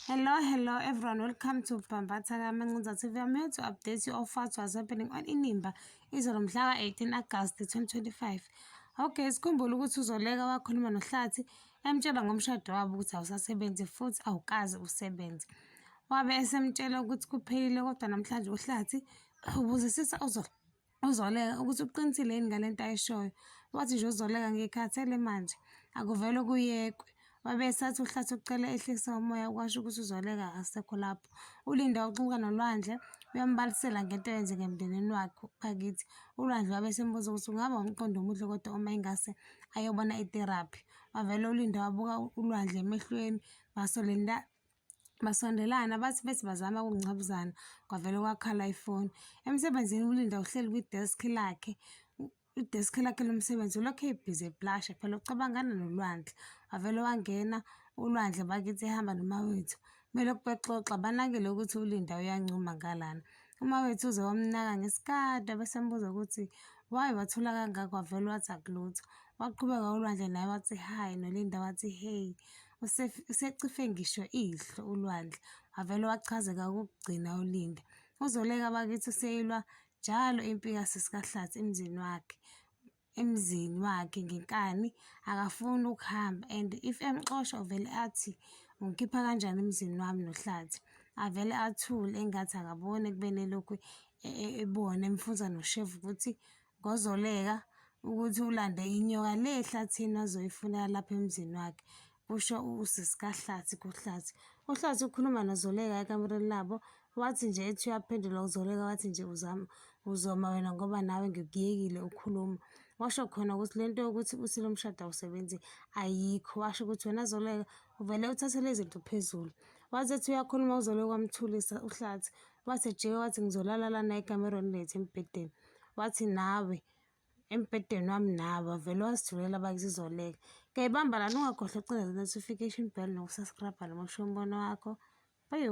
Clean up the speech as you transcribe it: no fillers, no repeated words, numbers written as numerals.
Hello, hello everyone. Welcome to Bambatha Kamancinza TV. I'm here to update you of what was happening on Inimba izolo mhla ka-18 August 2025. Okay, sikhumbule ukuthi uZoleka wakhuluma noHlathi emtshela ngomshado wabo ukuthi awusasebenzi futhi awukaze usebenze. Wabe esemtshela ukuthi kuphelile kodwa namhlanje uHlathi ubuzisisa uZoleka ukuthi uqinisile yini ngale nto ayishoyo. Wathi nje uZoleka ngikhathele manje, akuvele kuyekwe. Wabe esathi uHlathi ucela ehlise umoya kwasho ukuthi uZoleka akasekho lapho. ULinda uxoxa noLwandle uyambalisela ngento eyenzeka emndenini wakhe bakithi. ULwandle wabe esembuza ukuthi kungaba umqondo omuhle kodwa uma engase ayobona itheraphi. Wavele uLinda wabuka uLwandle emehlweni basolinda basondelana bathi bethi bazama ukungcabuzana kwavele kwakhala ifoni. Emsebenzini uLinda uhleli kwideski lakhe ideski lakhe lomsebenzi ulokhu ebhizi eblasha phela ucabangana noLwandle. Wavele wangena uLwandle bakithi ehamba noMawethu. Belokhu bexoxa banakile ukuthi uLinda uyancuma ngalana. UMawethu uze wamnaka ngesikade bese embuza ukuthi why wathula kangaka wavele wathi akulutho. Waqhubeka uLwandle naye wathi hi noLinda wathi hey. Usecife ngisho ihlo uLwandle wavele wachazeka okokugcina uLinda. UZoleka bakithi useyilwa njalo impi kasisi kaHlathi emzini wakhe emzini wakhe ngenkani akafuni ukuhamba and if emxosha uvele athi ungikhipha kanjani emzini wami noHlathi. Avele athule engathi akaboni ekubeni elokhu ebona emfunza noshevu ukuthi ngoZoleka ukuthi ulande inyoka le ehlathini azoyifuna lapha emzini wakhe, kusho usisi kaHlathi kuHlathi. UHlathi ukhuluma noZoleka ekamereni labo, wathi nje ethi uyaphendula uZoleka wathi nje uzama uzoma wena ngoba nawe ngikuyekile ukhuluma. Washo khona ukuthi le nto yokuthi uthi lo mshado awusebenzi ayikho. Washo ukuthi wena Zoleka uvele uthathe lezi zinto phezulu. Wathi ethi uyakhuluma uZoleka wamthulisa uHlathi. Wathi ejika wathi ngizolala lana ekamerweni lethu embhedeni. Wathi nawe embhedeni wami nawe wavele wazithulela bakithi Zoleka. Ngiyayibamba lana ungakhohlwa ukucindezela notification bell nokusubscribe noma ushiye umbono wakho. Bye.